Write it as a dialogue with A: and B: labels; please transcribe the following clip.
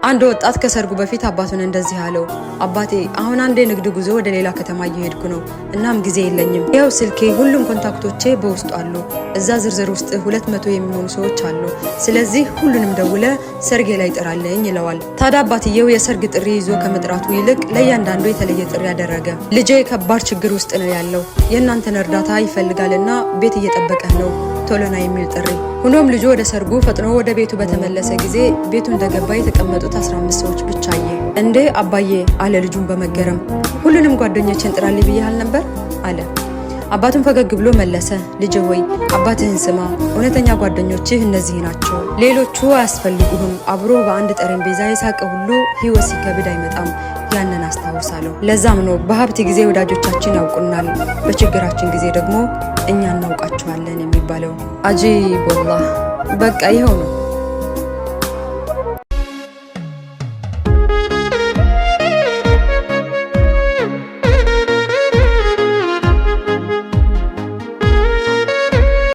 A: አንድ ወጣት ከሰርጉ በፊት አባቱን እንደዚህ አለው፣ አባቴ፣ አሁን አንድ የንግድ ጉዞ ወደ ሌላ ከተማ እየሄድኩ ነው። እናም ጊዜ የለኝም። ይኸው ስልኬ፣ ሁሉም contact ኦቼ በውስጡ አሉ። እዛ ዝርዝር ውስጥ 200 የሚሆኑ ሰዎች አሉ። ስለዚህ ሁሉንም ደውለህ ሰርጌ ላይ ጥራልኝ ይለዋል። ታዲያ አባትየው የሰርግ ጥሪ ይዞ ከመጥራቱ ይልቅ ለእያንዳንዱ የተለየ ጥሪ አደረገ። ልጄ ከባድ ችግር ውስጥ ነው ያለው፣ የእናንተን እርዳታ ይፈልጋልና ቤት እየጠበቀህ ነው፣ ቶሎ ና የሚል ጥሪ። ሆኖም ልጁ ወደ ሰርጉ ፈጥኖ ወደ ቤቱ በተመለሰ ጊዜ ቤቱ እንደገባ የተቀመጡት 15 ሰዎች ብቻ አየ። እንዴ አባዬ፣ አለ ልጁን በመገረም፣ ሁሉንም ጓደኞችን ጥራልኝ ብዬህ አልነበር? አለ። አባቱን ፈገግ ብሎ መለሰ፣ ልጄ ሆይ፣ አባትህን ስማ፣ እውነተኛ ጓደኞችህ እነዚህ ናቸው። ሌሎቹ አያስፈልጉህም። አብሮ በአንድ ጠረጴዛ የሳቀ ሁሉ ህይወት ሲከብድ አይመጣም። ያንን አስታውሳለሁ። ለዛም ነው በሀብት ጊዜ ወዳጆቻችን ያውቁናል፣ በችግራችን ጊዜ ደግሞ እኛ እናውቃቸዋለን የሚባለው። አጂብ ወላህ። በቃ ይኸው ነው።